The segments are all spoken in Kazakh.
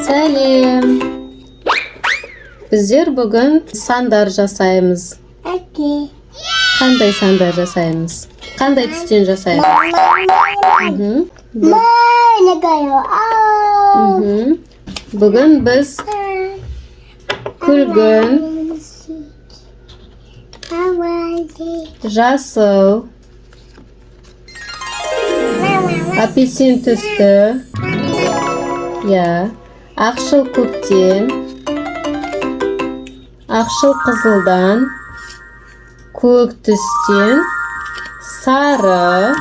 Сәлем! Біздер бүгін сандар жасаймыз. Окей. Қандай сандар жасаймыз? Қандай түстен жасаймыз? Бүгін біз күлгін, жасыл, апельсин түсті, иә, ақшыл көктен, ақшыл қызылдан, көк түстен, сары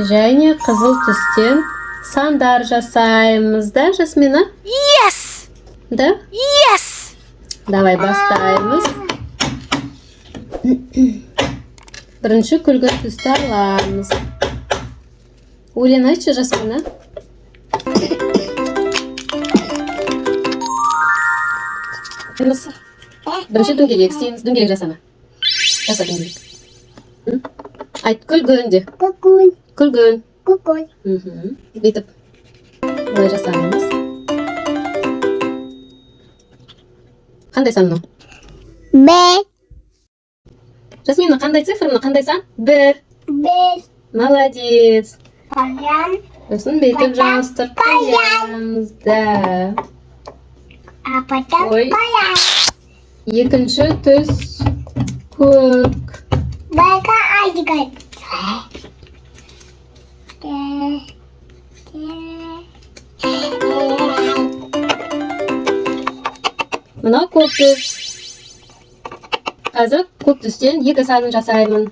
және қызыл түстен сандар жасаймыз, да, Жасмина? Yes! Да? Yes! Давай бастаймыз. Бірінші күлгін түсті аламыз. Өлең айтшы, Жасмина. Бірінші дөңгелек істейміз. Дөңгелек жасама. Жаса дөңгелек. Айт, күлгін де. Күкүл. Күлгін. Күкүл. Бүйтіп. Былай жасаймыз. Қандай сан мынау? Б. Жасмина, қандай цифр мынау? Қандай сан? 1. Б. Молодец. Баян. Сосын бүйтіп жабыстырып қоямыз да. А потом Ой. баян. Екінші түс көк. Байка айгай. Мынау көк түс. Қазір көк түстен екі санын жасаймын.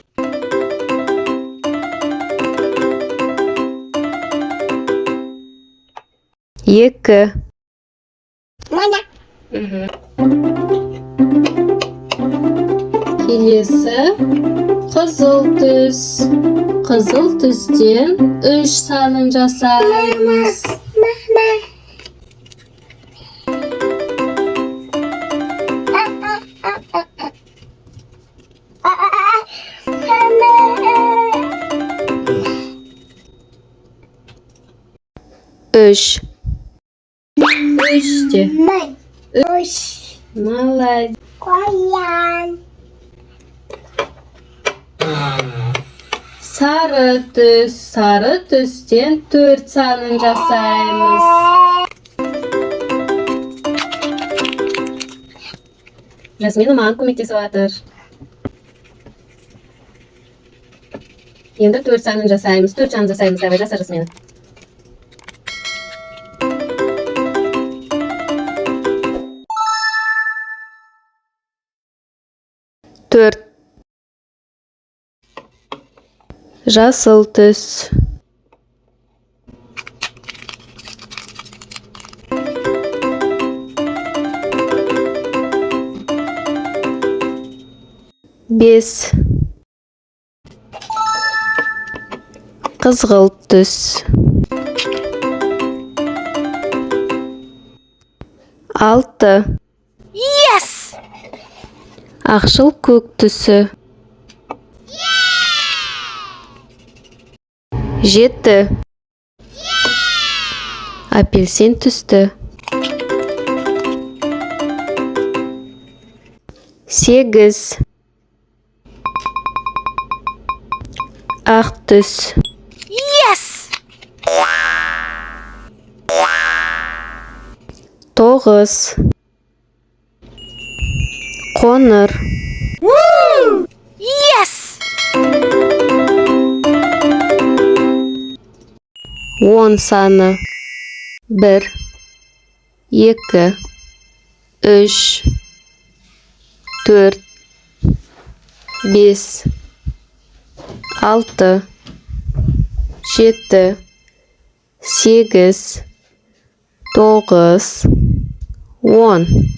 2. Мана. Келесі қызыл түс. Қызыл түстен 3 санын жасаймыз. Мама. 3. 3 де. Үш. Молодец. Қоян. Сары түс. Сары түстен 4 санын жасаймыз. Жасмина маған көмектесіп жатыр. Енді 4 санын жасаймыз. 4 санын жасаймыз. Давай, жаса, Жасмина. 4. Жасыл түс. 5. Қызғылт түс. 6. Yes! Ақшыл көк түсі. 7. Апельсин түсті. 8. Ақ түс. Yes! 9. Қоңыр. Yes! 10 саны. 1, 2, 3, 4, 5, 6, 7, 8, 9, 10.